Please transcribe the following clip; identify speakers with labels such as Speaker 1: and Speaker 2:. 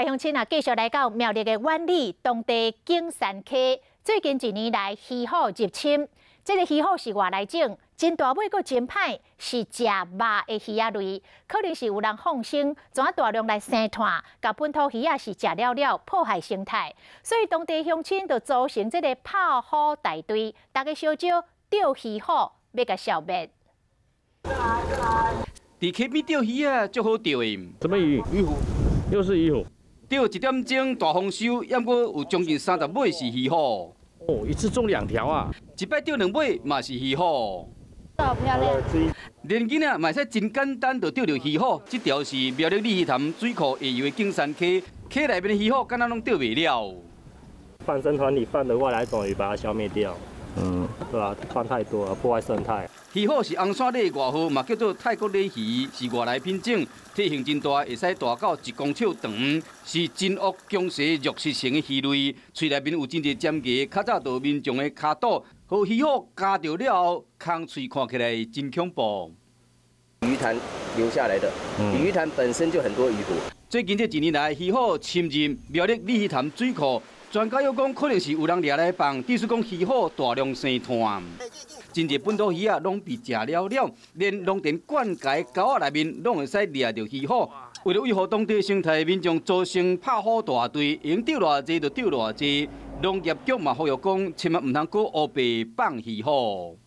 Speaker 1: 鄉親啊，繼續來到苗栗的苑裡當地景山溪，最近一年來魚虎入侵，這個魚虎是外來種，真大尾閣真歹，是食肉的魚仔類，可能是有人放生，怎大量來生湠，共本土魚仔是食了了，破壞生態，所以當地鄉親就組成這個拍虎大隊，大家相招釣魚虎，欲共消滅。
Speaker 2: 佇溪邊釣魚仔足好釣的。
Speaker 3: 什麼魚？魚虎，又是魚虎。
Speaker 2: 釣一點鐘大豐收，猶閣有將近30尾是魚虎。
Speaker 3: 哦，一次中兩條啊！
Speaker 2: 一擺釣兩尾嘛是魚虎。
Speaker 4: 好漂亮。
Speaker 2: 連囡仔嘛會使真簡單就釣著魚虎。這條是苗栗鯉魚潭水庫下游的景山溪，溪內面的魚虎敢若攏釣袂了。
Speaker 5: 放生團裡放的外來種魚，把它消滅掉。對吧？放太多了，破壞生態。
Speaker 2: 魚虎是紅山鱺的外號，嘛叫做泰國鯉魚，是外來品種，體型真大，會使大到1公尺長，是真惡強勢肉食性的魚類。喙內面有真濟尖牙，較早就民眾的跤肚，予魚虎咬著了後，空喙看起來真恐怖。
Speaker 6: 魚潭留下來的，魚潭本身就很多魚虎。
Speaker 2: 最近這幾年來，魚虎侵入苗栗鯉魚潭水庫。專家又講，可能是有人掠來放，意思講魚虎大量生湠，真濟本土魚仔攏被食了了，連農田灌溉溝仔內面攏會使掠著魚虎。為了維護當地生態，民眾組成拍虎大隊，會用釣偌濟就釣偌濟。農業局嘛呼籲講，千萬毋通閣烏白放魚虎。